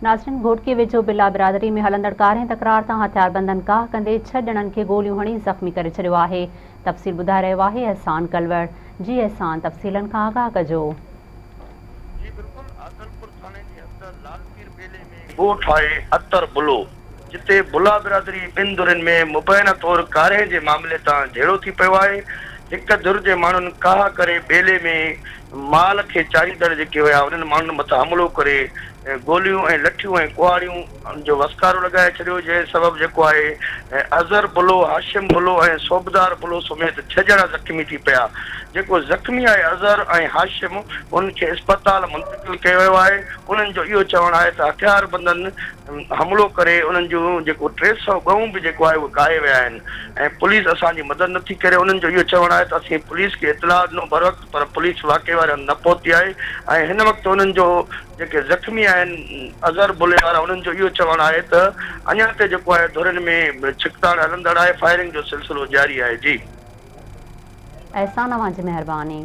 ناظرين گهوٽڪي ويجهو بلا برادري ۾ هلندڙ ڪارنهن تڪرار تان هٿياربندن ڪاهه ڪندي ڇهه ڄڻن کي گوليون هڻي زخمي ڪري ڇڏيو آهي تفصيل ٻڌائي رهيو آهي احسان ڪلوڙ جي احسان تفصيلن کان آگاهه ڪجو. جي بلڪل عادلپور ٿاڻي جي حد لال پير ٻيلي ۾ ڳوٺ آهي عطر بلو جتي بلا برادري ٻن ڌرين ۾ مبينا طور ڪارنهن جي معاملي تان جهيڙو ٿي پيو آهي هڪ ڌر جي ماڻهن ڪاهه ڪري ٻيلي ۾ مال کي چاريندڙ جيڪي هيا انهن ماڻهن مٿان حملو ڪري گوليون ۽ لٺيون ۽ ڪهاڙيون جو وسڪارو لڳائي ڇڏيو جنهن سبب جيڪو آهي اظهر بلو، هاشم بلو ۽ صوبدار بلو سميت ڇهه ڄڻا زخمي ٿي پيا جيڪو زخمي آهي اظهر ۽ هاشم انهن کي اسپتال منتقل ڪيو ويو آهي انهن جو اهو چوڻ آهي ته هٿياربندن حملو ڪري انهن جون جيڪو 300 ڳئون به جيڪو آهي اهي ڪاهي ويا آهن ۽ پوليس اسان جي مدد نٿي ڪري انهن جو اهو چوڻ آهي ته اسين پوليس کي اطلاع ڏنو بروقت پر پوليس واقعي واري هنڌ نه پهتي آهي ۽ هن وقت انهن جو جيڪي زخمي آهن اظهر بلي وارا انهن جو اهو چوڻ آهي ته اڃا تي جيڪو آهي ڌرين ۾ ڇڪتاڻ هلندڙ آهي فائرنگ جو سلسلو جاري آهي جي. احسان اوهان جي مهرباني.